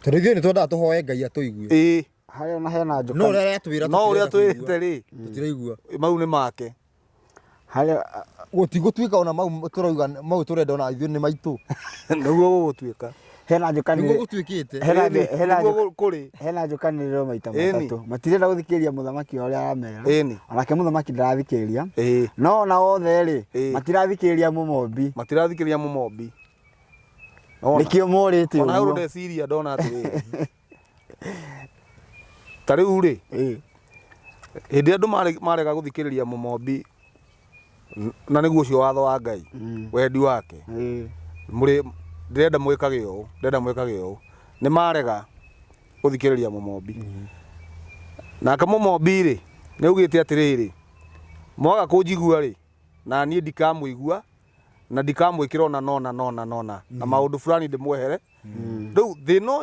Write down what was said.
Tondũ ithuĩ nĩ twendaga tũhoe Ngai atũigue. Ĩĩ. Harĩa ona hena njoka. No ũrĩa aratwĩra No ũrĩa tũtirenda kũigua. twĩrĩte rĩ, Tũtiraigua. mau nĩ make. Harĩa Gũtigũtuĩka ona mau tũrauga mau tũrenda ona ithuĩ nĩ maitũ. Nĩguo gũgũtuĩka. Hena Nĩguo njũkanĩrĩro. gũtuĩkĩte. Hena Ĩni, hena nĩguo kũrĩ. Hena njũkanĩrĩro maita Ĩni. matatũ. Matirenda gũthikĩrĩria mũthamaki ũrĩa aramera. Ĩni. Onake mũthamaki ndarathikĩrĩria. Ĩĩ. No ona othe rĩ, Ĩĩ. matirathikĩrĩria mũmombi. Matirathikĩrĩria mũmombi. Nĩwona? Nĩkĩo morĩte Ona he ũndũ ũguo. ndeciria ndona atĩrĩrĩ. Ta rĩu rĩ, Ĩĩ. hĩndĩ ĩrĩa andũ marega gũthikĩrĩria mũmombi na nĩguo ũcio watho wa Ngai, wendi wake, Ĩĩ. mũrĩ ndĩrenda mwĩkage ũũ, ndĩrenda mwĩkage ũũ, nĩ marega gũthikĩrĩria mũmombi. Nake mũmombi rĩ, nĩ augĩte atĩrĩrĩ, mwaga kũnjigua rĩ, na niĩ ndikamũigua na ndikamwĩkĩra ona nona nona nona na maũndũ fulani ndĩmwehere. Rĩu thĩna ũyũ